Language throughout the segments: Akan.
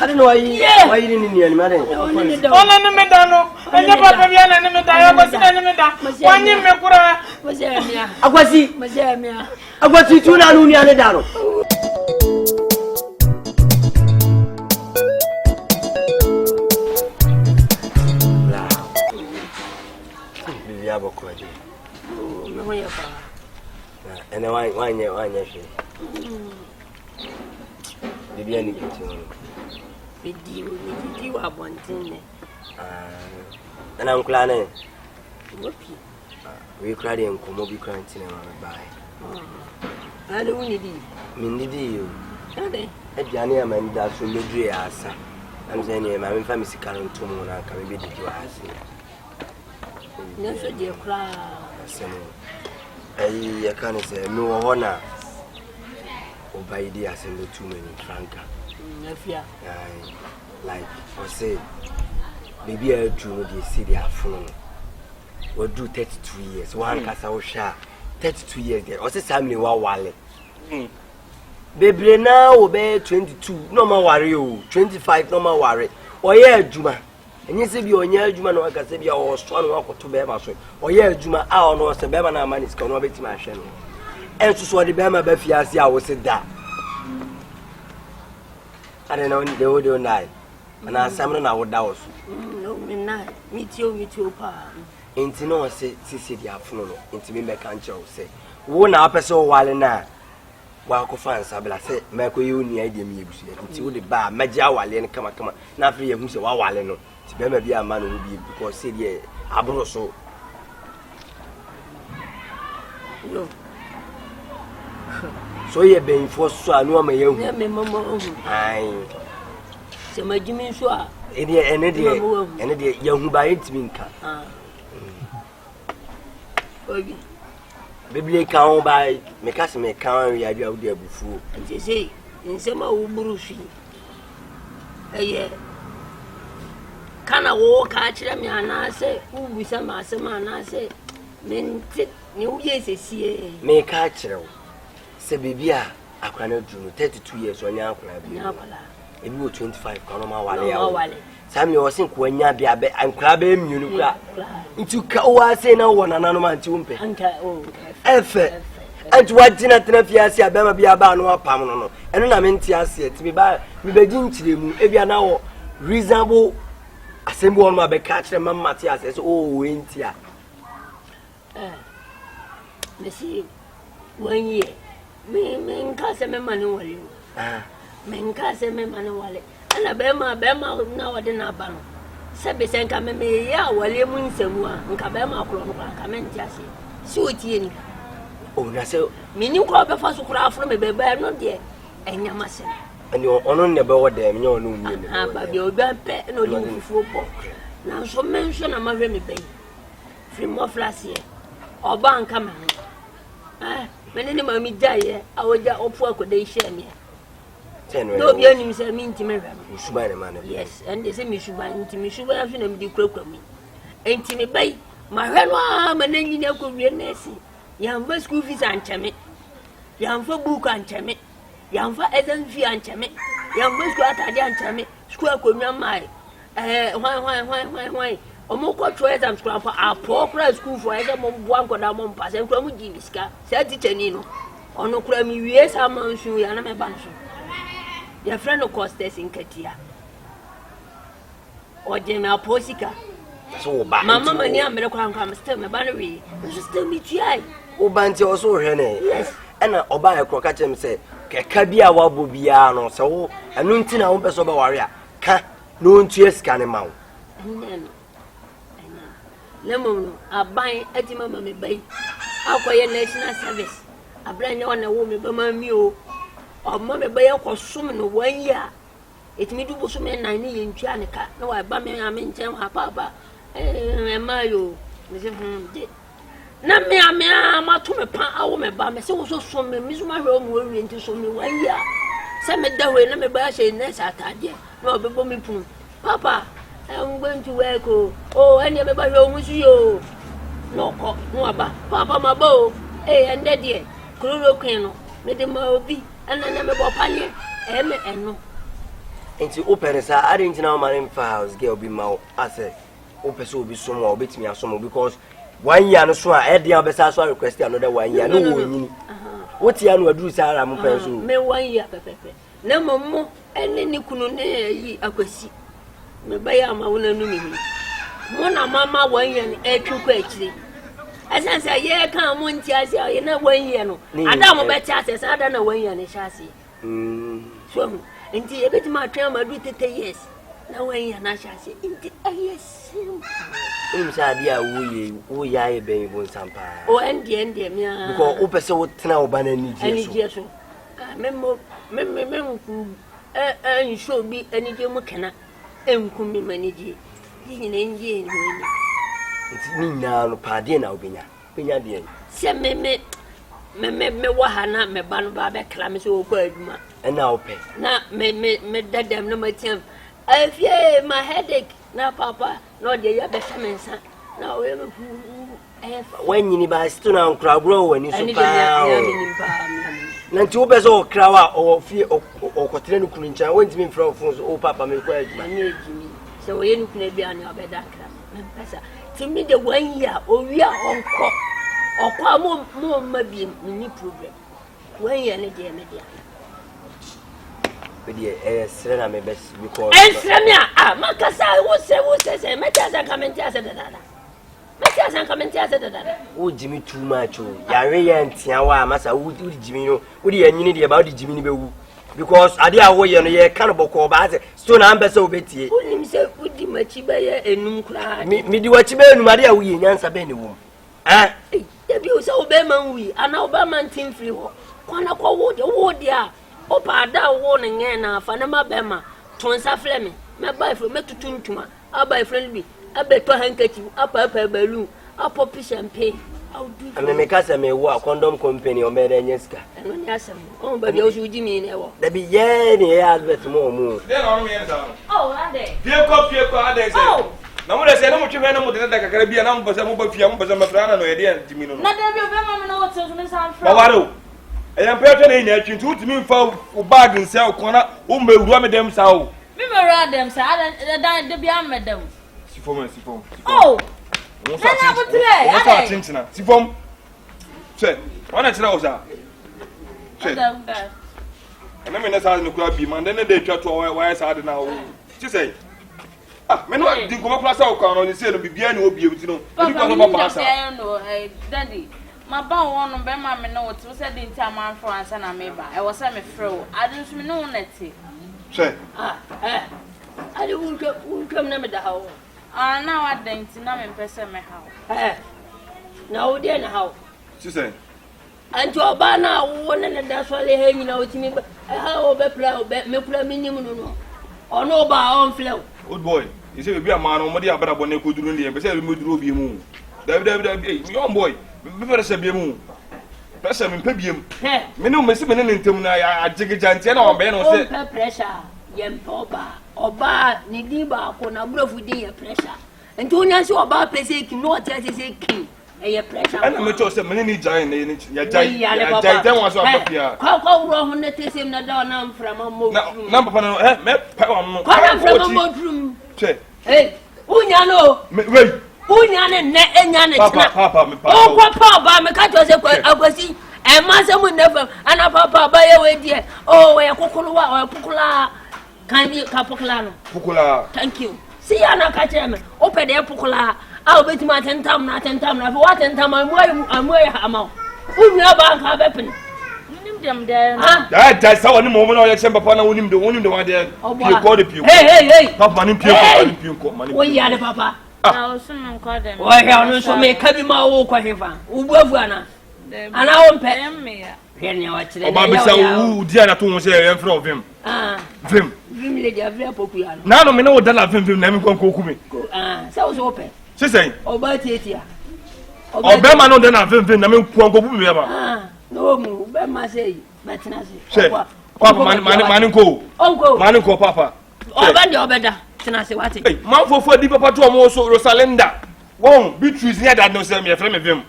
Ade na wayi wayi ne nua nim ade. Ɔno ne me da no. Ɛnyɛ papa bi na ne me da. Akwasi na ne me da. Wanyi me koraa. Akwasi. Akwasi tu na no nua ne da no. Bibi abɔkɔ de. Me ho yɛ paa. Ɛnɛ wanyɛ wanyɛ hwee. Biribi ani kitchen hɔ no. Medi medidi wɔ abɔnten nɛ. Ɛna nkora ne. Wɔpi. Wei kora deɛ nkɔmmɔ bi kora nti na ma mebaeɛ. Ade wo nidi? Mennidi o. Ade. Aduane a m'ani da so mɛduru yɛ asa. Na mesɛ neɛ ma memfa me sika no nto mu na anka mebɛdidi wɔ ase. Nanso deɛ koraa. Asɛm o. Ɛyi yɛka no sɛ mewɔ hɔ na ɔba yi de asɛm bɛtu m'anim franka. Afia. Like ɔse baabi a aduru no deɛ si deɛ afono no. Waduru 32 years. Wankasa wohwɛ a 32 years deɛ ɔse saa mene wawale. Bebree naa wɔ bɛyɛ 22 na ɔma ware o 25 na ɔma ware. Ɔyɛ adwuma. Ɛnyɛ sɛ bi ɔnyɛ adwuma na waka sɛ bi a ɔsoa no akɔto bɛrima so. Ɔyɛ adwuma a ɔno ɔsɛ bɛrima no ama ne sika ɔno ɔbɛtumi ahwɛ no. Ɛnso so ɔde bɛrima ba fie ase a wose da. Ade na de wo de wo nae. Ana asɛm no na woda wo so. Nti na ɔse sisi de afono no nti me mɛka nkyerɛ wo sɛ wo na wopɛ sɛ wowale no a wakɔfa nsabla sɛ mɛkɔyɛ wo nua deɛ meyɛ busua nti wode ba a mɛgye awaleɛ no kamakama na afei yɛhu sɛ wawale no nti bɛrima bi amma no ho bie because sɛ deɛ aboro so no so yɛ bɛnfoɔ so a no ama yɛahu sɛ magyimi nso a ɛdeɛ ɛne deɛ ɛne deɛ yɛhu ba yɛntumi nka ah. Obi. Bebree ka ho ba meka sɛ meka ho awie adwa wode abufuo. Nti sei nsɛm a woburu so yi ɛyɛ ka na wɔka akyerɛ me anaasɛ wobisa me asɛm anaasɛ mente ne woyɛ sɛsie. Meka akyerɛ wo sɛ biribi a akora no aduru no 32 years ɔnyɛ akora bi. Ebi wɔ 25 kora no ma wale awo. Saa mi ɔse nkoa nya bia bɛ nkora bɛyɛ mmienu kora nti ka wo ase na wɔ nananom a nti wo mpɛ ɛfɛ ɛnti wagyina tena fie ase a bɛrima bi aba ano apam no no ɛno na mente aseɛ nti meba mebɛgye nkyerɛmu ebia na wɔ reasonable asɛm bi wɔ no ma bɛka akyerɛ ma mate aseɛ sɛ oo wei nti a mesi wɔnyɛ Me menka sɛ mɛma no nwale o. Ah. Menka sɛ mɛma no nwale. Ɛna bɛrima bɛrima na ɔde no aba no. Sɛbe sɛ nka me meyɛ awaleɛ mu nsɛm a nka bɛrima korɔ no koraa nka mente aseɛ. Sɛ ɔtie ni. Oh, na sɛ. Menim kɔ ɔbɛfa so koraa afono me bɛbɛ ɛno deɛ ɛnyɛ m'asɛm. Ɛne ɔno na ɛbɛwɔ dɛm nyɛ ɔno mmienu. Ah, baabi a odwan pɛ na ɔde ne fufuo bɔ. Nanso me nso na mahwɛ me bɛyi. Firi mmɔfra aseɛ. Ɔba nka me ho. Eh, me ne ne maame gyaeɛ a ɔgya ɔpo akɔda yi hyɛɛ meɛ na obi anim sɛ mentumi hwɛ no suban ne ma no yes ɛnde sɛ me suban nti me suban so na mede kurakura mu nti me ba yi mahwɛ no a ma no nyini akɔwie nɛɛse yɛmfa school fees ankyɛ me yɛmfa book ankyɛ me yɛmfa exam fee ankyɛ me yɛmfa school atade ankyɛ me school akonnwa mmae Ɛɛ hwan hwan hwan hwan hwan wɔn kɔ twerɛ exams koraa mpo apɔɔ koraa sukuufoɔ ayɛ sɛ wɔn boa nkɔdaa wɔn mpa sɛ nkura wɔn gyi mi sika saa tikya ni no ɔno koraa mi wie saa ma nsu yɛ anam ɛba no so yɛfrɛ no costes nkatia ɔgye mi apɔɔ sika mama mani amere koraa nkora mi still mi ba no wee nso still mi tua yi. wo ba nti ɔso wohwɛ ne yes ɛna ɔbaa ɛkorɔ ka kyerɛ me sɛ kɛka bi a wabɔ biara no sɛ wo ɛno nti na wompɛ sɛ wobɛware a ka na ɔntua sika no ma wo. Ɛnyɛ no, ɛnyɛ no. Na mmom no, aban atumi ama me ba yi akɔyɛ national service. Abere nyɛ ɔna ɛwɔ me ba ma mi o. Ɔma me ba yi akɔsom no one year. Ɛtumi du bosome nnan ne yɛntua ne ka na waba me ame nkyɛn hɔ apaapa. Ɛma yo. Mese hmm gye. Na me a me a mato me pa awo me ba me sɛ wo so som me me so mahwɛ wo ma wawie nti som me one year sɛ meda hɔ yi na me ba ahyɛ nurse ataadeɛ na ɔbɛbɔ me punu papa I'm going to work o oh ɛnneɛ me ba hwɛ wo ho so yie o na ɔkɔ na waba papa ma ba o ee ɛndɛ deɛ chloroquine no mede ma obi ɛna na mebɔ paneɛ ɛyɛ me ɛno. Nti wopɛ no saa adɛn nti na woma no mfa house girl bi ma wo asɛ wopɛ sɛ obi som a wobɛtumi asom wo because one year no so a ɛdeɛ a wobɛsa so a request another one year ne wɔ nyini wote ano aduru saa ara mo pɛn so me one year pɛpɛpɛ na mmom mo ɛne ne kunu ne ayi akwasi mebɛyɛ ama wo no anu me hunu mo na mama one year no ɛtwe kɔ akyire ɛsiane sɛ yɛka a mo nte ase a yɛ na one year no ada a mobɛte ase saa da na one year no hyɛ aseɛ So ahu? Nti yɛbɛtumi atwɛn ama adu 30 years na wɔanya no ahyɛ ase. Nti ɛyɛ simple. Wonim sɛ adeɛ a woyɛ woyɛ ayɛ bɛn bonsam paa. O ɛndeɛ ɛndeɛ me ara. Because wopɛ sɛ wotena wo ba no anigyeɛ so. Anigyeɛ so. Ah, me mo me me me nku ɛ ɛ nhyɛ obi anigyeɛ mu kena ɛnku me ma anigyeɛ. Yɛ nyina ngye yɛn ho ani. Nti ne nyinaa no paa deɛ na wobɛnya. Menya deɛn? Sɛ me me me me me wɔ ha na me ba no ba bɛkra me sɛ ɔkɔ adwuma. Ɛna wopɛ. Na me me me da dɛm na mateam. Afie ma headache na papa na ɔde ayi abɛhyɛ me nsa na ɔyɛ me huu ɛyɛ fa. Wanyini ba still na nkora agorɔ wɔ w'ani so paa o. Na nti wopɛ sɛ ɔkra wo a ɔwɔ fie ɔkɔtena ne kunu nkyɛn wontumi mfrɛ wo fon so o papa mekɔ adwuma. Ɛnyɛ adwumi sɛ ɔyɛ ne kunu aduane a ɔbɛda akra. Mempɛ sa. Ti mi de one year owie a ɔnkɔ. Ɔkɔ a mo mo mma bi menni problem. One year ne deɛ me dea. Deɛ ɛyɛ srɛ na mebɛ because. Ɛnsrɛ me a ah makasa wo srɛ wo srɛ sɛ mɛte ase nka mente ase dadaada. Mɛte ase nka mente ase dadaada. Wo gyi me too much o. Yare yɛ ntea wa masa wo gyi me no. Wo de yɛ nyini deɛ ba wo de gyi me no bɛwu. Because adeɛ a woyɛ no yɛka no bɔkɔɔ baa sɛ so na ampɛ sɛ wobɛtie. Wonim sɛ wodi m'akyi bɛyɛ enum koraa. Medi w'akyi bɛyɛ enum adeɛ a woyɛ nyansa bɛn na ɛwɔ mu. Ah. Dabi o sɛ wo bɛrima nwui anaa wo bɛrima nte mfiri hɔ. Kɔ na kɔ wo deɛ wo deɛ a wopɛ ada a wo no nyɛn na afa ne ma bɛrima to nsa frɛ me mɛba afiri mɛtutu ntoma Aba efunu no bi abɛtɔ handkerchief, apaapaa balloon, apɔpi champagne. Ɛna meka sɛ mewo a condom company ɔmo bɛyɛ dɛ anya sika. Ɛno ne asɛm no. Ɔmo baabi a wosi wogye mi na ɛwɔ. Dabi yɛɛ ne yɛyɛ advert mu ɔmo. Dɛn na ɔnom yɛ no saa no? Oh, adɛn? Pie kɔ pie kɔ adɛn sɛ? Oh! Na mo de sɛ na mo twe hwɛ na mo deda da kakra bi a na mo pɛ sɛ mo ba fie a mo pɛ sɛ mo bɛfrɛ ana na ɔyɛ deɛ ntumi no no. Na dabi obɛma me na wɔte nso me nsa mfrɛ. Waware o. Ɛyɛ mpɛ atwa na ɛnyɛ atwi nti wotumi mfa wo bag nsɛ wo kɔn na wo mmɛwura me dɛm saa o. Me mewura dɛm saa adan dan de bia mmɛda mu. Si fam si fam. Si fam. Oh. Nana abutere. Wɔn sa akyenkyena. Si fam. Hwɛ. Wɔn na kyerɛ wo saa. Hwɛ. Ɛna me ne saa de no kura bi ma ne ne de atwa to a wɔayɛ saa de na wo. Kye sɛ. Ah, me no di nkɔmɔ kura sɛ ɔkwan no ne se no biribiara ne wɔ biem ti no. Papa, Ebi kɔ so menim papa dɛ saa. bɛyɛ no eh, daddy. Maba wo hɔ no bɛma me ne wo te wo sɛ de nti a mamfrɛ wo ansa na meba. Ɛwɔ sɛ mefrɛ wo. Ade nso me ne wo na ɛte. Hwɛ. Ah, eh. Ade wontwam wontwam na meda ha o. Ah, na wadɛn nti na mempɛ sɛ mɛha wo. Eh. Na wo deɛ na ha wo. Sisɛn. Nti ɔbaa no a wo ne ne da sɔre ha nyina ɔtumi ba ɛha ɔbɛpra ɔbɛ mekura menim no no ɔno ɔba a ɔmfrɛ wo. Old boy, you say baby ama no wɔde abrabɔ no ɛkɔduru no deɛ mpɛ sɛ ɛbɛduru obi mu. Dabi dabi dabi, hey, young boy, mepɛ sɛ bie mu. Pɛ sɛ mempɛ biem. Me ne mesi me ne ne ntam na agyegegya nti ɛna wɔbɛyɛ no sɛ. Wompɛ pressure a yɛmpɛ ɔbaa. Ɔbaa ne din baako na aborɔfo din yɛ pressure. Nti wonya sɛ ɔbaa pɛ sɛ kim na ɔte ase sɛ kim. Ɛyɛ pressure. Ɛna mekyɛw sɛ me ne ne gyae ne ne yɛgyae yɛgyae dɛn wɔn so aba fie a. Kɔ kɔ wurɔ ho ne te sɛm na da na mframa mmɔ turum. Na papa no ɛ mɛ pɛ wɔn no. Kɔ na mframa mmɔ turum. Hwɛ. Ee wonya no o. Me wei. Wonya ne nnɛ enya ne kyena. Papa papa me papa. Wokɔ pa ɔbaa me ka kyerɛ sɛ akwasi ɛma sɛ mu nnɛ fam ana papa ɔbaa yɛ wei deɛ o ɔyɛ kokolowa ɔyɛ pokolaa. Kan bi ka pokola no. Pokola. Thank you. Si ya na ka kyerɛ me. Wopɛ deɛ pokola a wobɛtumi atentam na atentam na afei woatentam a emu ayɛ emu ayɛ ama wo. Wo nua baa nka bɛpene. Menim deɛ mede ayɛ no. Daa gyae sɛ wɔne mɔmɔ na ɔyɛ kyɛn papa na wonim de wonim de wɔn adeɛ pie kɔ de pie kɔ. Hey hey hey. Papa ma ne pie kɔ ma ne pie kɔ ma ne pie kɔ. Woyɛ ade papa. Na ɔso me nkɔ dɛm. Wɔhwɛ ɔno nso meka bi ma wo kɔ hefa. Wo bu afu ana? Ana wo mpɛ? Hwɛ nea wakyerɛ Ɔbaa bisa wo di a na to ho sɛ yɛn frɛ wo vim. Ah. Vim. Vim lady afiri apokuya no. Naanu me ne wo da na vim vim na mi nkɔ nkɔ ku mi. Ah, sɛ wo so wopɛ. Sisɛn. Ɔbaa tietia. Ɔbɛrima no da na vim vim na mi nkɔ nkɔ ku mi bɛma. Ah, na wɔ mu bɛma sɛ yi bɛtena ase. Hwɛ papa mane mane mane nkɔ o. Ɔnkɔ. Mane nkɔ papa. Ɔbɛ deɛ ɔbɛda tena ase wate. Manfofo di papa to ɔmo so Rosalinda wɔn Beatrice ne adade no sɛ yɛfrɛ me vim.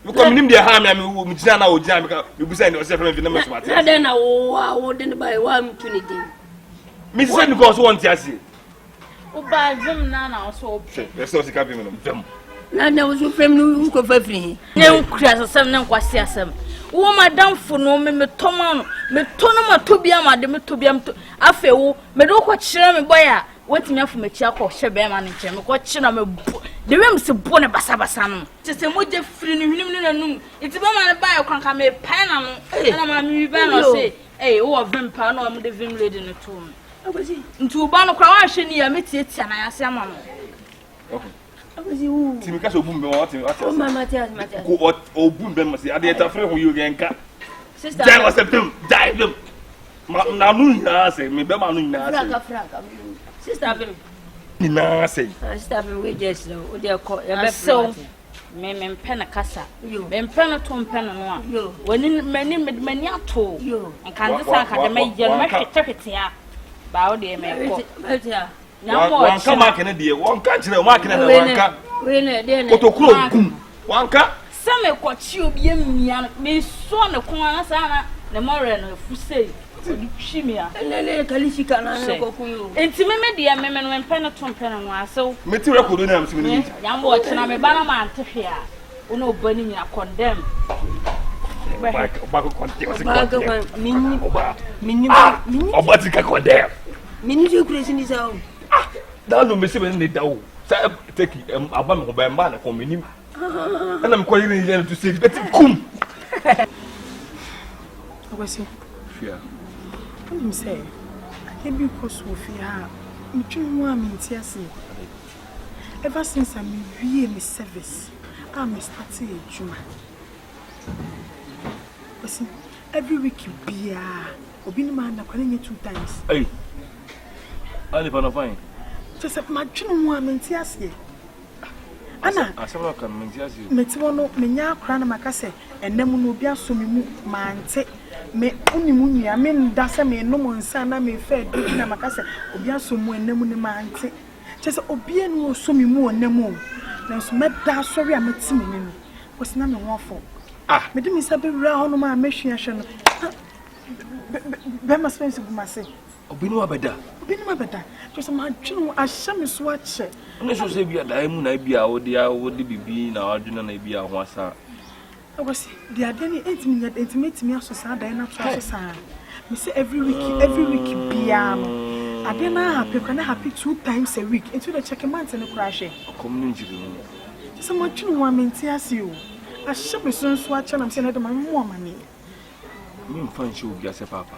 Mekɔ menim deɛ ha me a megyina na ɔgyina meka mebusa ne ɔsɛ fɛmɛ fi na mɛso ate. Na dɛn na wo a wode ne bae woamtu ne din? Mesɛ ne kɔɔ so wɔnte aseɛ. Wobaa vim na na ɔsɛ wopɛ. Hwɛ, ɛsɛ ɔsika vim no, vim. Na na wo so fam no wokɔfa firi he? Ne nkurasɛm ne nkwaseasɛm. Wo madamfo no me metɔ ma no, metɔ no matɔ bi ama de metɔ bi ama afei wo mede wo kɔkyerɛ me bɔyɛ a woatumi afo m'akyi akɔhyɛ bɛrima no nkyɛn mekɔkye na mebo de wei mese bo ne basabasa no kyɛ sɛ mogya firi ne hwenem ne n'anum nti bɛrima no baeɛ kora nka mepae n'ano ɛna maame bi bae na ɔse Ei wowɔ vim paa na wɔde vim lady no too me. Nti wo ba no koraa woanhwɛ ni a mɛtiatia nan ase ama no. Nti meka sɛ obu mbɛma wate wate ase. Ko obu mbɛma sɛ adeɛ tafere ho yi yɛ nka. Gyae wɔ sɛ vim gyae vim. Ma n'ano nyinaa sɛ me bɛma ano nyinaa sɛ. Sister vim. Nyinaa sɛ. Sister vim wei gye ɛsrɛ wo deɛ kɔ yɛbɛfrɛ wate. Me mempɛ no kasa. Mempɛ no to mpɛ no no a. W'ani m'ani mede m'ani ato. Nka nte sɛ anka de mɛyɛ no mɛhwetehwete a. Baa wo deɛ mɛkɔ. Wanka maake no deɛ wanka nkyerɛ maake no na wanka. Kotokuro kum wanka. Sɛ mekɔkye obi amia no mesɔ ne kɔn a saa na ne mmɔwerɛ no afu sei. Ɔde twi me a. Nti me me deɛ me me no mempɛ no to mpɛ no no asew. Me ti record na msi me no gya. Nyambo ɔkyena me ba na mante hwee a wo ne ɔba no nyina condemn. Ɔba ko condemn ɔsi condemn. Ɔba ɔba ti ka condemn. Minni sɛ kura sini sa o. Ah daanu mesi me ne da o. Sɛ teki aba me ho bɛn ba ne kɔn me nim. Ɛna mekɔ yere yɛ no to sɛ bɛti kum. Akwasi. Fia. Wonim sɛ adeɛ bi rekɔ so wɔ fie ha a medwene ho a mente aseɛ. Ever since a mewie me service a me startee adwuma. Kwasi, every week biara obi ne m'ada koraa na ɛnyɛ two times. Ei, a nipa no fine. Kyerɛ sɛ madwene ho a mente aseɛ. Ana Asɛm no ɔka no mente aseɛ o. Mete hɔ no menya akora na maka sɛ ɛnɛ mu no obi asɔ me mu mante me wonim wo nua menda sɛ menom nsa anaa mefa aduro bi na maka sɛ obi asɔ mu ɛnɛ mu no mante kyerɛ sɛ obi ani ɔsɔ me mu ɔnɛ mu o nanso mɛda asɔre a mɛte m'ani no kɔsi na me ho afɔ ah. Mede me nsa bɛwura hɔnom a mɛhwi ahwɛ no na bɛrima sɛ bɛnsi gu m'ase. Obi ne wo abɛda. Obi ne me abɛda. Kyerɛ sɛ madwene ho ahyɛ me so akyɛ. Wone so sɛ bi a daeɛ mu na ebi a wode wode biribi na wadwene na ebi a ho asa. Akwasi, deɛ adeɛ no ɛntumi nyɛ ɛntumi ɛtumi aso saa daeɛ no atoa so saa. Me sɛ every week every week biara no adeɛ no ahape koraa na hape two times a week nti wode check month no koraa hwɛ. Ɔkɔm ne nkyiri mu. Kyerɛ sɛ madwene ho a mente ase o. Ahyɛ me so nso akyɛ na me sɛ ɛnɛ de ma me mmɔ amaneɛ. Memfa nhyɛ obi ase paapa.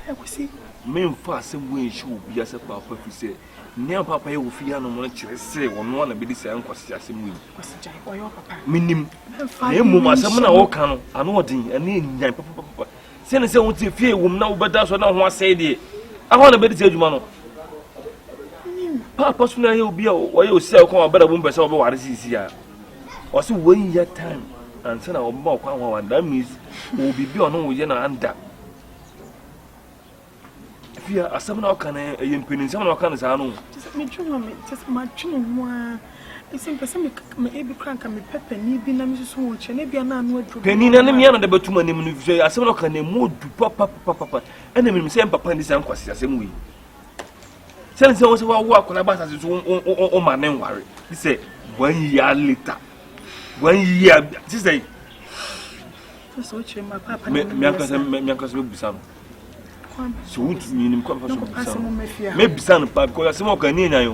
Kwasi. Memfa asɛm wei nhyɛ obi ase paapa firi sɛ nea paapa yɛ wɔ fie hanom no kyerɛ sɛ ɔno ara na bɛdi saa nkwasi asɛm wei. Kwasi gyae, ɔyɛ ɔpapa. Menim. Na mmom asɛm na wɔka no ano ɔden ɛne nyan papapapa. Sɛne sɛ wote fie wom na wobɛda so na ho asɛe deɛ ahɔ na bɛdi saa adwuma no. Paapa so na ɛyɛ obi a ɔyɛ osi a ɔkɔn abɛrɛ bo mpɛ sɛ ɔbɛware sisi a. Ɔse one year time ansa na ɔbɛma wo kwan ho that means ɔwɔ biribi a ɔne wo yɛ na anda. Fia asɛm na ɔka no ɛyɛ mpaninsɛm na ɔka no saa no. Kyesɛ medwene ho me kyesɛ madwene ho a ɛsɛ mpɛ sɛ me ebi kora nka mepɛ panin bi na mesusu ho kyerɛ na ebia na ano aduro. Panin na ne mmea na de bɛtum anim no sɛ asɛm na ɔka no ɛmu odu papapapapa ɛna menim sɛ mpapa ni saa nkwasi asɛm wei. Sɛne sɛ wo sɛ woawo akwadaa ba asase so woma ne nware ne sɛ one year later one year sisɛ meankasa mɛbisa no sɛ wotumi nim kwan fa so mɛbisa no mɛbisa no pa because asɛm a ɔka ne anyan o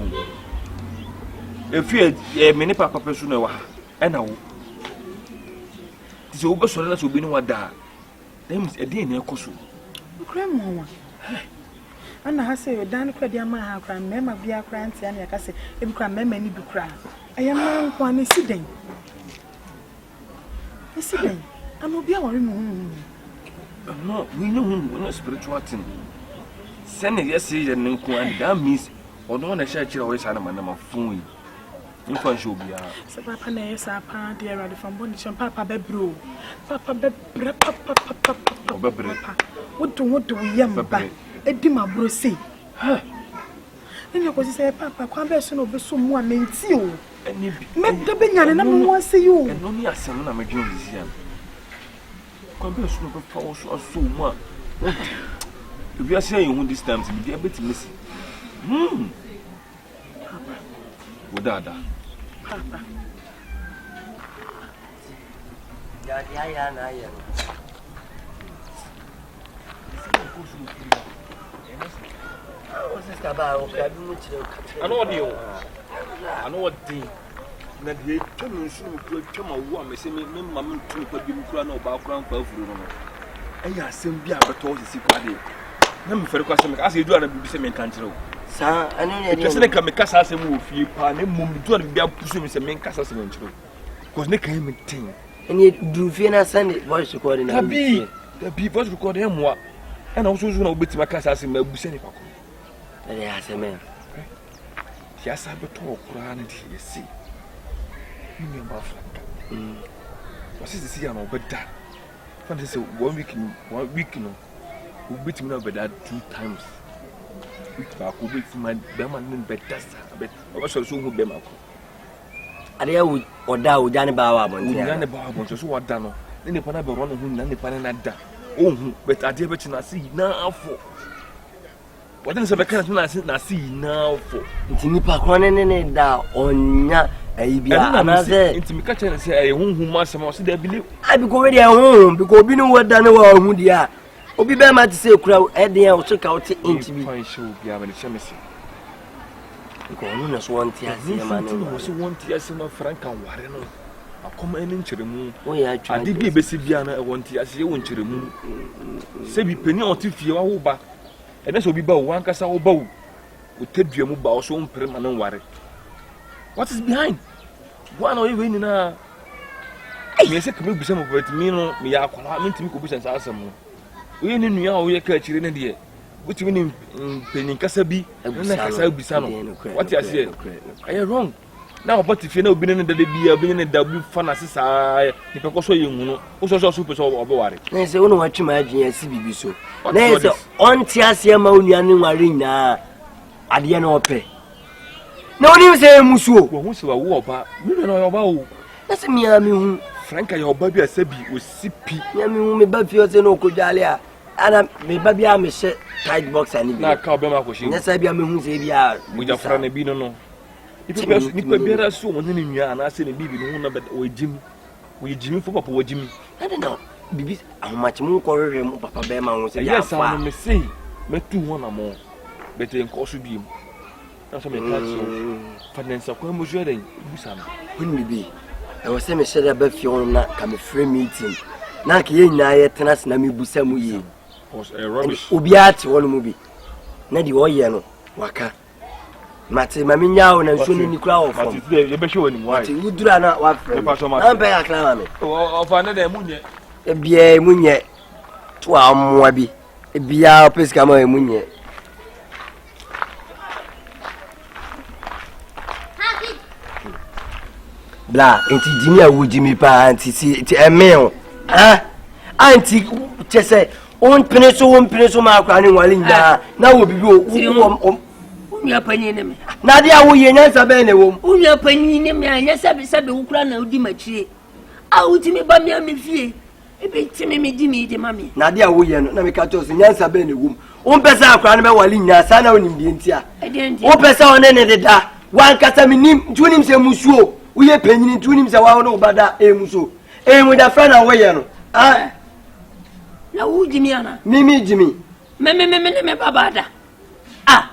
ɛfie ɛ me ne papa pɛ so na ɛwɔ ha ɛna wo nti sɛ wobɛsɔre na sɛ obi ne wada a That means ɛdeɛn na ɛkɔ so? Nokorɛ nwanwa. Ɛna ha sɛ dan no koraa de ama ha koraa mmarima biara koraa nte ana yɛka sɛ ebi koraa mmarima ni bi koraa. Ɛyɛ mmaa nko a na esi dɛn? Esi dɛn? Ana obi aware mu huhu. No, we know him, we know spiritual thing. Sɛne yɛse yɛ ne nko and that means ɔno na ɛhyɛ akyerɛ a ɔyɛ saa na ma na ma fon yi. Mfa nhyɛ obiara. Sɛ paapa na ɛyɛ saa paa deɛ Awurade fa mbɔ ne kyɛm paapa bɛbrɛ o paapa bɛbrɛ papapapapa ɔbɛbrɛ wode wo de wo yam ba ɛdi ma borɔ sei ɛne kɔsi sɛ paapa kwan bɛɛ so na ɔbɛso mu a menti o mɛda bɛnyane na me ho ase yi o ɛno ne asɛm na medwene sisi ano kwan bɛɛ so na ɔbɛfa wo so asɔ mu a wonte. Ewiase a yɛhu this time sɛ biribiara bɛtumi si. Hmm. Papa. Wo daadaa. Papa. Deɛ ayɛ a na ayɛ no. Ano ɔden o. Ano ɔden. Na deɛ atwa me nsu mu kura atwa ma wo a mese me me ma me ntu nipa bi mu kura na ɔbaa kura mfa afuro no no. Ɛyɛ asɛm bi a bɛtɔ sisi kura deɛ. Na mefɛre kɔ asɛm asɛ edu a na biribi sɛ menka nkyerɛ wo. Saa ɛno ne ɛdeɛ. Ɛtwa sɛ ne ka meka saa asɛm wɔ fie paa na mmom edu a na biribi apusu me sɛ menka saa asɛm nkyerɛ wo. Cause ne kan me ten. Ɛne duru fie na send voice recording na. Dabi dabi voice recording ɛmoa. Ɛna wo so na wobɛtumi aka saa asɛm abu sɛ nipa ko. Ɛde asɛm ɛ. Deɛ asa bɛtɔ wɔ koraa no deɛ yɛse me nua ba Franka. Wɔse sisi yɛ na ɔbɛda. Fa ne sɛ one week no one week no wobɛtumi na ɔbɛda two times. Week baako wobɛtumi bɛrima no bɛda saa ɔbɛsɔre so wohu bɛrima ko. Adeɛ wo ɔda a ogya ne baa wɔ abɔnten. Ogya ne baa wɔ abɔnten so wada no ne nipa no abɛrɔ ne ho nyinaa nipa no nada ohu but adeɛ bɛkye no ase nyinaa afɔ wɔde ne sɛ bɛka ne ase n'ase nyinaa afɔ. Nti nipa korɔ ne ne ne da ɔnya ayi bi a anaasɛ. Nti meka kyerɛ ne sɛ ɛyɛ honhom mu asɛm a ɔsɛ daabi ne. Abi ko wei deɛ honhom biko obi ne wɔ da ne wɔ ɔhu deɛ a obi bɛrima te sɛ ekura ɛdeɛ a ɔso ka ɔte inch bi. Nipa nhyɛ obiara mede hyɛ me se. Nka ɔno na so wɔnte aseɛ ma ne ware. Wɔsi wɔnte aseɛ ma franka nware no. Akɔm ɛne nkyerɛmu. Wɔyɛ atwa Ade bi ebesi bia no ɛwɔ nte aseɛ wɔ nkyerɛmu. Sɛbi panyin a ɔte fie wawo ba. Ɛnɛ sɛ obi ba wo wankasa wo ba wo. Otadua mu ba wo so mpere ma ne nware. What is behind? Wɔn a ɔyɛ wei nyinaa. Meyɛ sɛ kame bisa mo but me no meyɛ akwadaa mentumi kɔbisa saa asɛm no. Woyɛ ne nua a woyɛ ka akyire no deɛ. Wotumi ne mpanyin kasa bi ne na kasa bisa no. Wate aseɛ? Ɛyɛ wrong. Na ɔba te fie na obi ne ne da da bi obi ne ne da obi fa n'ase saa nipa kɔ so yɛ nhunu. Wosɔ sɛ ɔso pɛ sɛ ɔbɛware. Na sɛ wo na watwe m'adwene asi biribi so. Na yɛ sɛ ɔnte aseɛ ma wo nua ne nware nyinaa adeɛ na ɔpɛ. Na wonim sɛ ɛyɛ musuo. Wɔhu sɛ wawo ɔba. Me nua no ɔyɛ ɔba o. Na sɛ mea mehu. Franka yɛ ɔba bi a sɛ bi ɔsi pi. Mea mehu me ba fie ɔsɛ na ɔkɔdwale a. Ana me ba biara mehyɛ tight boxer ne bi. Na aka ɔbɛma akɔhyɛ mu. Nyɛ saa bi a mehu sɛ bi a. Mogyafra na bi no no. Nipa biara so wɔn ne ne nua anaasɛ ne biribi no ho na bɛ wɔyɛ gyimi. Wɔyɛ gyimi fo papa wɔ gyimi. Ɛde na bibi ahomakye mu nkɔhwehwɛ mu papa bɛrima ho sɛ bi afa. Ɛyɛ saa no me sei mɛtu ho anamɔ bɛtɛ nkɔ so biem. Na sɛ meka kyerɛ wo fa nyansa kwan mu so yɛ dɛn busa no. Wonim biribi? Ɛwɔ sɛ mehyɛ da ba fie hɔnom na ka mefrɛ meeting na anka yɛn nyinaa yɛtena ase na mebusa mu yie. Obiara te hɔnom bi na deɛ ɔyɛ no waka. Mate ma menyaa wo na nsuo no ni koraa wɔ fam. Mate woduru a na wafrɛ me. Na mpɛ kakra ma me. Ɔfa ne dɛ mu nyɛ. Ebiara mu nyɛ. To a ɔmmoa bi. Ebiara ɔpɛ sika ma emu nyɛ. Bla nti gyimi a wo gyimi paa nti si ti ɛmee o. Ah anti kyɛ sɛ wompene so wompene so ma akora ne nwale nyinaa na wɔ bibi o wɔ wo nua panyin ne me. Na adeɛ a woyɛ nyansa bɛn na ɛwɔ mu. Wo nua panyin ne me a nyɛ sɛbi sɛbi wo kura na wodi m'akyire a wotumi ba me a me fie. Ebi nti me medi me de ma me. Na ade a woyɛ no, na meka kyerɛ sɛ nyansa bɛn na ɛwɔ mu. Wompɛ sɛ akwaraa no bɛwale nyinaa saa na wonim deɛ nti a. Wopɛ sɛ ɔne ne deda. Wankasa menim nti wonim sɛ musuo. Woyɛ panyini nti wonim sɛ wawo ne wo ba da ɛyɛ musuo. Ɛyɛ mogyafra na woyɛ no. Ah. Na wo gyimi ana? Mimi gyimi. Me me me ne me ba ba da. Ah.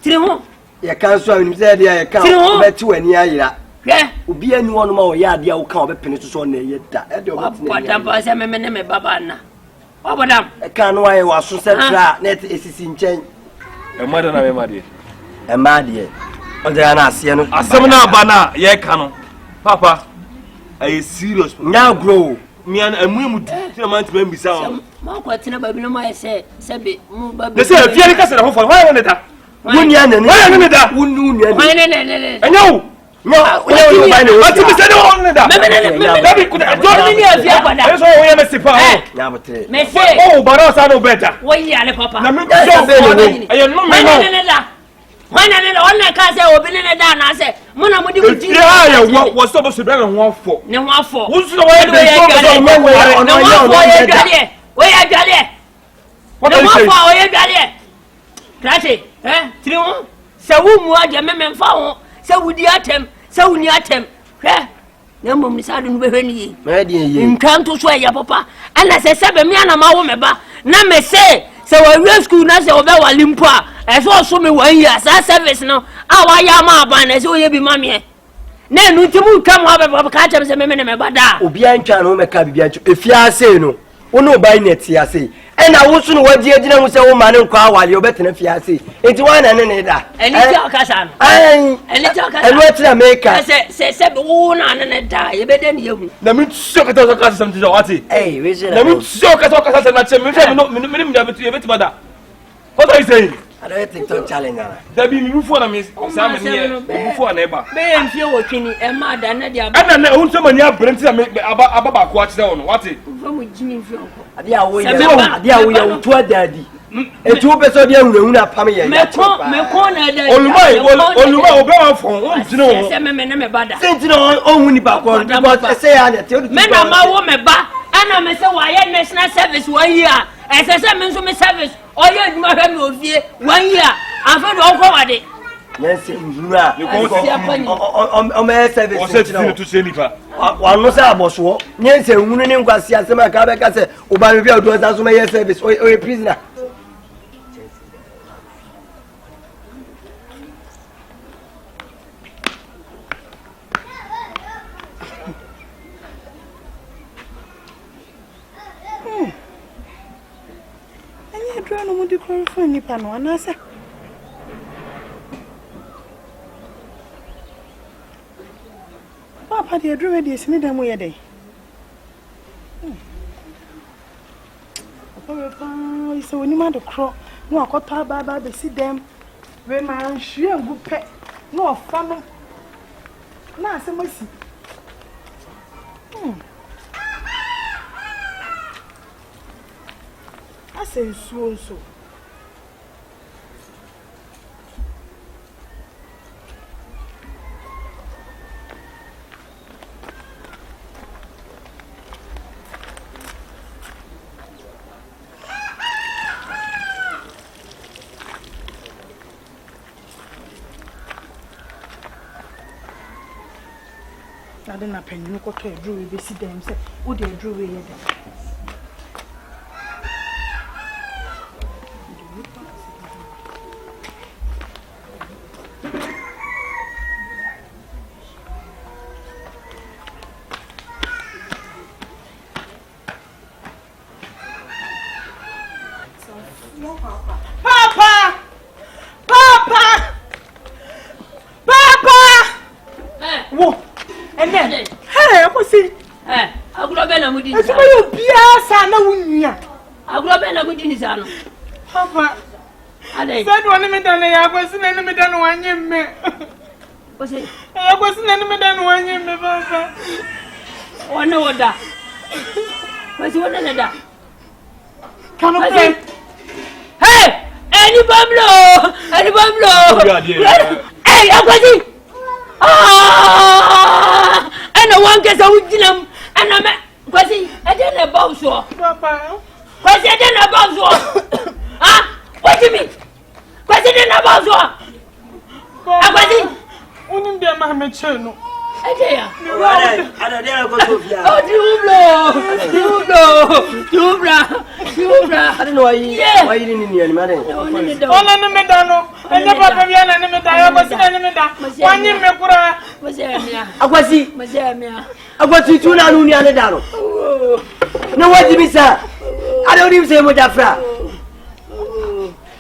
Tiri ho. Yɛka nso a menim sɛ ɛdeɛ a yɛka wobɛte w'ani ayera. Hwɛ. Obi ani hɔ nom a ɔyɛ adeɛ a woka ɔbɛpene so sɛ ɔna ɛyɛ da. Ɛdeɛ ɔbɛte n'ani ayera. Wabɔ sɛ meme ne me baba nna. Wabɔ dam. Ɛka no ayɛ w'aso sɛ tra na ɛte esisi nkyɛn. Ɛma deɛ na mɛma deɛ. Ɛma deɛ. Ɔde ya na aseɛ no. Asɛm no aba no a yɛka no papa ɛyɛ serious. Nya agorɔ o. Mia no ɛmu emu du ti na maa ntoma mbisa wɔn. Mo akɔ tena baabi na mo ayɛ sɛ sɛbi mo ba. Ne sɛ efie ne kasa na ho fɔ hɔn yɛ ne da. Wo nua na ne. Hɔn yɛ ne da. Wo nua ne. Hɔn ne ne ne ne. Ɛnyɛ wo. Nyɛ wo ne ba ne wo. Ati mi sɛ ne wɔn ne da. Mɛmɛ ne ne mɛmɛ. Dabi kuta jɔ. Mɛmɛ ne efie akɔda. Ɛyɛ sɛ wɔn yɛ mɛ si pa o. Nyabotere. Mɛ se. O bara ɔsa n'o bɛ da. Wọ́n yi ale papa. Na mi jɔ ɛyɛ nnome Hɔn ne ne da. Hɔn ne ne da ɔn na ɛka sɛ obi ne ne da anaasɛ mo na mo de mo ti. Efie a yɛ wɔ wɔ sɛ ɔbɛsɔ bi ne ho afɔ. Ne ho afɔ. Wo nso na wɔyɛ bɛn so ɔbɛsɔ ɔmo wɔ Ne ho afɔ yɛ dwadeɛ. Wɔyɛ dwadeɛ. Ne ho afɔ a ɔyɛ dwareɛ. Krakye, ɛ, tiri ho. Sɛ wo mu agye me memfa ho. Sɛ wodi atɛm, sɛ wonni atɛm. Hwɛ, na mmom ne saa de no bɛhwɛ no yie. Ntwa nto so ɛyɛ papa. Ɛna sɛ sɛ bɛme ana ma wo me ba, na me se sɛ wɔawie sukuu na sɛ wɔbɛwale mpo a, ɛsɛ ɔso me wɔn yie a saa service no a wɔayɛ ama aban na ɛsɛ ɔyɛ bi ma meɛ. Na ɛno nti mo ntwa mo abɛbɔ ka kyerɛ me sɛ meme ne me ba da. Obiara ntwa ne ho mɛka biribiara nkyerɛ. Efiase no, wo ne wo ba yi na ɛte ase. Ɛna wo nso na wagye agyina ho sɛ wo ma no nkɔ awareɛ wobɛtena fiase. Enti woan na ne ne da? Ɛno nti a ɔkasa no. Ɛno nti a ɔkasa. Ɛno akyi na meka. Sɛ sɛ sɛ wo na ne ne da yɛbɛdɛ ne yɛhu. Na me nsuo kasa ɔkasa sɛm ti sɛ ɔte. Na me nsuo kasa ɔkasa sɛm na kyɛ me hwɛ me ne me ne yɛbɛtumi ada. What are you saying? Adɔyɛ TikTok challenge ana? Dabi mi bufu na mi saa mi ni yɛ mi bufu na ɛba. Bɛyɛ mfie wɔtwe ni ɛma ada na de aba. Ɛna na ehun sɛ ma ni abere nti na mi aba aba baako akyerɛ wɔn wate. Nfa mu gyi mi nfi ɔkɔ. Ade a woyɛ ade a woyɛ wotu ada adi. Eti wo pɛ sɛ ɔde ahunahuna apam yɛ. Mɛko mɛko na ɛda. Olumai olumai obi a wɔfɔn wɔn gyina wɔn. Sɛ mɛmɛ ne mɛ ba da. Sɛ nti na ɔhu nipa kɔ because ɛsɛ yɛ ana te. Mɛ na ma wo mɛ ba ɛna mɛ sɛ wɔayɛ national service wɔn yi a ɛsɛ sɛ me nso me service ɔyɛ adwuma hwɛ me wɔ fie one year afei de ɔnkɔ wade. Nyansa nhunu a ɔmɛyɛ service nkyerɛ wano sɛ abɔsoɔ nyansa nhunu ne nkwasi asɛm a ka bɛka sɛ ɔba no bi a ɔdu ɔsa so mɛyɛ service ɔyɛ prisoner. Hmm. Ɛnyɛ aduro na wɔde glorify nipa no anaasɛ Papa deɛ aduro wei deɛ si ne dan mu yɛ dɛn? Hmm. Papa wei paa yi sɛ onim ade korɔ na wakɔtɔ aba aba abɛsi dɛm wei ma nhwie ngu pɛ na ɔfa no na asɛm asi. Hmm. Asɛ nsuo nso. Ade na panyin no kɔtɔ aduro wei bɛsi dan mu sɛ wode aduro wei yɛ dɛn. Papa! Papa! Papa! Wo, ɛnɛ, hɛ, ɛkɔsi. Agorɔ bɛ na mo di ni saa. Ɛsɛ bɛyɛ obiara saa na wo nua. Agorɔ bɛ na mo di ni saa no. Papa. Adɛ. Sɛ de ɔne me da no yɛ akɔsi na ne me da no wanye mme. Ɔse. Ɛyɛ kwasi na ne me da no wanye me papa. Ɔne wo da. Kwasi wo ne ne da. Kano pɛ. Hey! Ɛni bamlo! Ɛni bamlo! Hey, akwasi! Ah! Ɛna wankasa wo gyina mu. Ɛna mɛ kwasi ɛdɛ na ɛba wo soɔ. Kwasi ɛdɛ na ɛba wo soɔ. Ah! Wagye mi. Kwasi de na bɔ soɔ. Akwasi. Wonim deɛ maa mekyee no. Ɛdeɛ ya. Oh, ti wo bla o. Ti wo bla o. Ti wo bla. Ti wo bla. Ade na wayi wayi ne nua ni ma de. Ɔno ne me da no. Ɛnyɛ papa bi na ne me da. Akwasi na ne me da. Wanyi me koraa. Akwasi. Akwasi tu na no nua ne da no. Na wadi mi sa. Ade wonim sɛ mogya fra.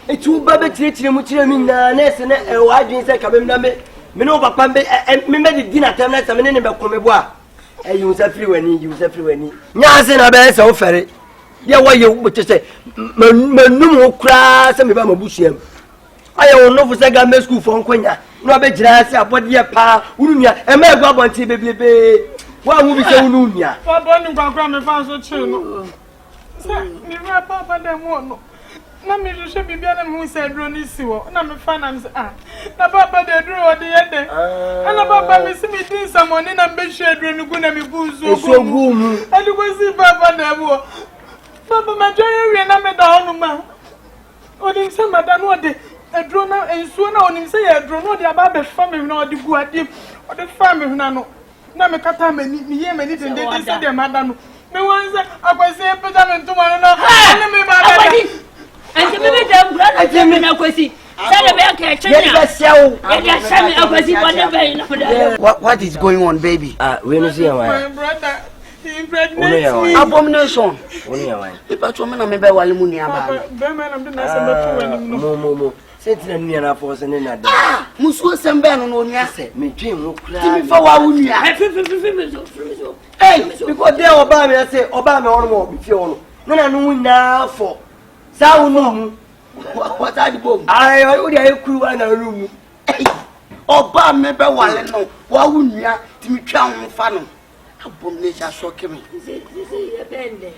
Eti wo ba bɛkyerɛkyerɛ mu kyerɛ me nyinaa na ɛsɛ na ɛwɔ adwene sɛ ka me na me me ne wo papa mbɛ ɛ me mɛdidi n'atɛm na sɛ me ne ne bɛko me bo a ɛyi wo nsa firi w'ani yi wo nsa firi w'ani nyaase na bɛyɛ sɛ wofɛre deɛ wɔyɛ wo kyɛ sɛ manum wo koraa sɛ meba mabusua mu ayɛ wo nnofo sɛ gama sukuufoɔ nkɔnya na wabɛgyina sɛ abɔdeɛ paa wo nua ɛma agu abɔnten bebrebee woahu bi sɛ wo ne wo nua Papa ni kwakora mefa so kyee no. Sɛ mewura paapa dan mu hɔ no, na mehwehwɛ biribi a na mehu sɛ aduro no si hɔ na mefa na mesɛ ah na paapa de aduro ɔde yɛ dɛn ɛna paapa mesi medi nsɛmɔne na mebɛhwie aduro no gu na megu nsuo gu mu ɛde kɔsi paapa dan mu hɔ. Papa madware awie na meda hɔnom a, onim sɛ mada na ɔde aduro na nsuo na onim sɛ yɛ aduro na ɔde aba abɛfa me hwene ɔde gu adeɛ mu ɔde faa me hwene ano na mekata m'ani meyɛɛ m'ani dendenden sɛdeɛ mada no mehu sɛ akwasi apagya me ntoma no na ɔne me ba abɛda. Nti mi bi dɛ nkura na kyɛ mi na kwasi sɛdeɛ bɛyɛ kɛ ɛkyɛ mi a yɛde ahyɛ mi akwasi bɔne bɛyi na mede. What is going on baby? Ah, wei no so yɛ My brother, he impregnates me. Abomination. Wo ne yɛ wan? Nipa tó mi na mi bɛ wale mu nua baa no. Bɛrima na mede n'asɛm bɛto w'anim no. Mo mo mo. Sɛ nti na nua no afɔ sɛ ne na dɛ. Ah, musuo sɛm bɛn no na onua. Sɛ medwen ho koraa. Timi fa wa wo nua. Firi mi so, firi mi so. Hey, because dɛ ɔbaa mi ase, ɔbaa mi hɔ nom wɔ fie hɔ no. Ne na no ho nyinaa fɔ. Saa wo no mu. Wɔsaa de bom. Ayi, wo de ayɛ kuruwa na wo no mu. Ɔbaa mi bɛ wale no, wa wo nua, timi twa ho fa no. Abomination asɔke me.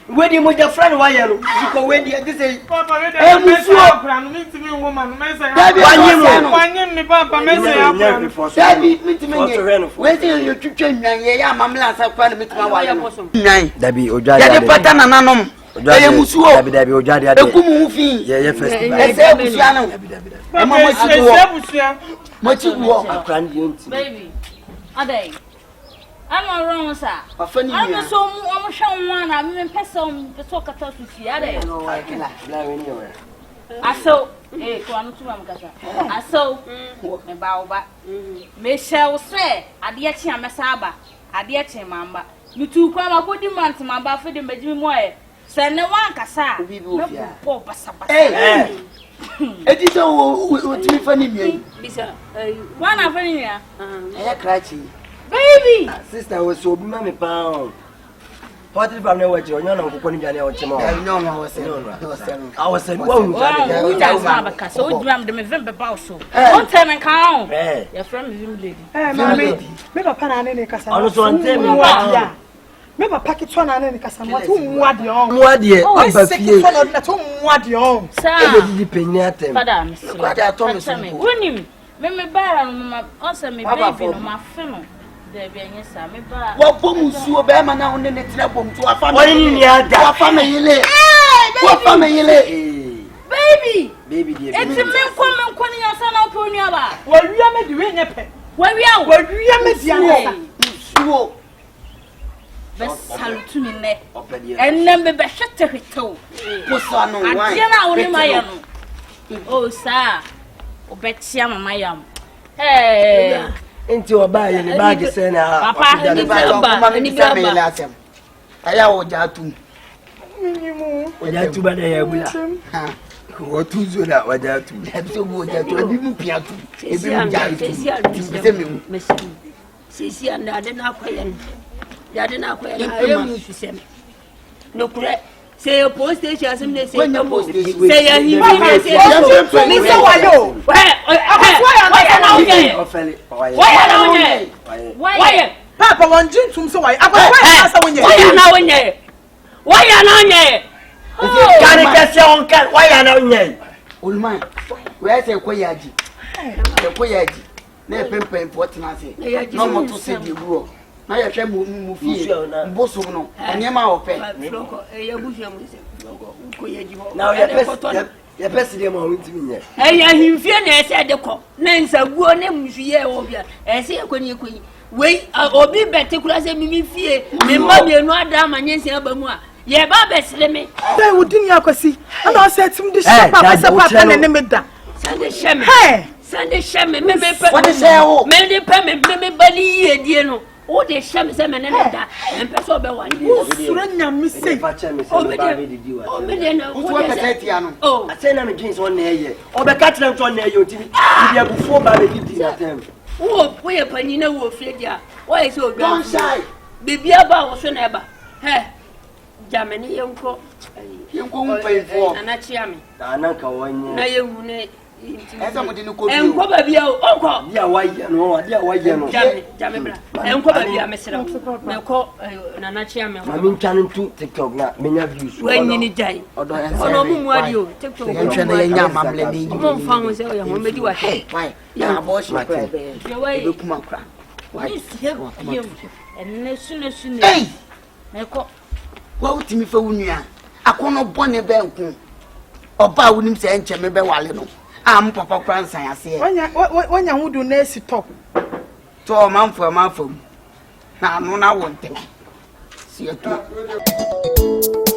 Wedi mogya fra na wayɛ no. Zikɔ wedi ɛte sɛ. Papa mi de mɛsɛ akora no mi ntumi nwo ma no mɛsɛ akora. Wanye mu. Wanye mi papa mɛsɛ akora no. Dabi mi ntumi nye. Wei sɛ yɛ twitwa nwan yɛ yɛ amammerɛ ansa kora na mi tumi awale no. Nwan. Dabi odwa de. Yɛde pata nananom. Ɛyɛ musuo. Dabi dabi odwa de ade. Eku mu ho fi. Yɛ yɛ festival. Ɛsɛ abusua no. Dabi dabi dabi. Ɛma mo akyi gu hɔ. Mo akyi gu hɔ. Akora no deɛ ntumi. Baby, adɛn? Ɛna ɔwerɛ ho saa. Wafa ne Ɛna nua. sɛ ɔmo ɔmo hwɛ wo ho ana me mepɛ sɛ ɔmo pɛ sɛ ɔkata so fie adɛn? Asew, ee to ano to ma me kasa. Asew, me ba wo ba. Mehyɛ wo sɛ adeɛ kye a mɛsa aba. Adeɛ kye mamba. Metuu kwan makɔdi month mamba afei de magye me mu ayɛ. Sɛ nnɛ woankasa a, Obi bi wɔ fie a. mɛbobɔ wo basabasa. Ee! Eti sɛ wo wotumi fa ne nua yi. Bisa ɛyi. Wọn na afɛ ne nua. Ɛyɛ krakye yi. Baby! Sister wɔ sɛ obi ma me paa o. Poultry farm na ɛwɔ akyire ɔnyɛ ɔna nkokɔ ne dwane a ɔkyem a. Ɛnyɛ ɔno a wɔsɛ no. Wɔsɛ no. Awɔsɛ no wɔn saa de. Wɔn wunya nsɛm abɛka sɛ ogyina mu de me vim bɛba wo so. Wɔn tɛ me nka ho. Yɛfrɛ me vim lady. Ɛɛ maame, me papa na ne ne kasa. Ɔno so ɔntɛ me nka ho. Me papa ketewa na ne ne kasa no wate mmu adeɛ ɔn. Mmu adeɛ aba fie. Ketewa na ɔde na to mmu adeɛ ɔn. Saa. Ebe didi panyin atɛm. Fada mesrɛ. Kwade atɔ me so mpo. Wonim me me baara no ma ɔsɛ me baby no ma fe no. Dabi ɛnyɛ saa me ba. Wɔbɔ mu suo bɛrima na wo ne ne tena bom to wafa me. Wɔne ne nua da. Wafa me yele. Wafa me yele. Baby. Baby deɛ. Eti me nkɔ me nkɔ ne nyansa na ɔpɛ onua ba. Wɔwia me di wei nyɛ pɛ. Wɔwia wo. Wɔwia me di ankasa. Suo. Bɛsare tumi nnɛ. Ɛnnɛ mebɛhwetehwete wo. Posa no wan. Adeɛ no a wo ne ma yɛ no. O saa wobɛkyea mama yam. Hey. Nti ɔbaa yɛ ne baagi sɛ na Papa, ɔpagya ne Papa, baagi. ɔma me bisa me yele asɛm. Ɛyɛ a ɔgya atum. Ɔgya atum ada yɛ abula. Wɔtu nsuo na ɔgya atum. Ɛbi sɛ obi ɔgya atum, ebi mu pia atum, ebi mu gya atum. Nti sɛ mi mu. Seesei a deɛ ade no akɔyɛ no, deɛ ade no akɔyɛ no, ayɛ mmususɛm. Nokorɛ, sɛ yɛ police station asɛm na ɛsɛ Wanya ɛmu, police station. sɛ yɛ ahemfie na ɛsɛ ɛmu. Me sɛ wayɛ o. Wɔyɛ na wonyɛ. Ɔfɛle ɔyɛ. Wɔyɛ na wonyɛ. Wɔyɛ. Papa wɔn gye ntum sɛ wayɛ. Akɔsɔ wɔyɛ na sɛ wonyɛ. Wɔyɛ na wonyɛ. Wɔyɛ na wonyɛ. Kari kɛseɛ ɔnka wɔyɛ na wonyɛ. Oluma, wɛɛ sɛ ɛkɔ yɛ agyi. Ɛkɔ yɛ agyi. na yɛpɛ mpanyinfoɔ tena ase na wɔn to sɛ deɛ gu hɔ na yɛhwɛ mu mu fie bosom no nneɛma a wɔpɛ. na yɛpɛ yɛpɛ si deɛ ma wɔn ntumi nyɛ. ɛyɛ ahemfie na ɛsɛ de kɔ na nsaguo ne musuyɛ wɔ bia ɛsɛ yɛ kɔ ne yɛ kɔ yi wei obi bɛte kura sɛ mimi fie me mma mmienu ada ama nyɛnsa aba mu a yɛba abɛsere me. Dɛ wo di ni akwasi ɛna ɔsɛ ɛtim de hyɛ papa sɛ papa ne ne me da. Sɛ de hyɛ me. Sɛ de hyɛ me me me pɛ. Wɔde hyɛ wo. Me de pɛ me me me ba ne yie die no. Wo de hyɛ me sɛ me ne ne da. Mpɛ sɛ ɔbɛ wa. Wo soro nyame sei. Omi de omi de na wo de sɛ. Tia no. Oh. Asɛ na me dwen sɛ ɔna ɛyɛ. Ɔbɛka kyerɛ nso ɔna ɛyɛ otimi. Bibi abufuo ba bɛ didi na tɛm. Wo wo yɛ panyin na wo fie di a. Wɔyɛ sɛ odwa. Don't shy. Bibi aba wo so na ɛba. Hɛ. Gya me ne yɛnkɔ. Yɛnkɔ hu mpanyinfoɔ. Nana kyea me. Na nka wɔnyɛ. Na yɛhu ne. Ɛsɛ mo de no kɔ bio. Ɛnkɔ baabi a ɔnkɔ. Adeɛ a wayɛ no adeɛ a wayɛ no. Gya me gya me bra. Ɛnkɔ baabi a mesrɛ wo. Mɛkɔ Nana kyea me. Maame ntwa no nto TikTok na menya views. Wanyini gyae. Ɔdɔ ɛnsɛ. Ɔno ɔmo mu adi o. TikTok. Yɛnhwɛ na yɛnya amammerɛ ne yi. Ɔmo nfa ho sɛ ɔyɛ ho mɛdi wa hɛ. Yɛ abɔɔhye kora ɛbɛyɛ. Ɛbɛkum akora. Ɛnɛ su ne su ne. Ei! Mɛkɔ. Wa wotumi fa wo nua. Akɔnnɔ bɔne bɛn nko? Ɔbaa a wonim sɛ ɛnkyɛ mebɛwale no a mo papa kora nsan aseɛ. Wanya ho do na esi tɔ. Tɔ ɔmanfo ɛmanfa mu na ano na wɔ ntɛm si ɛto.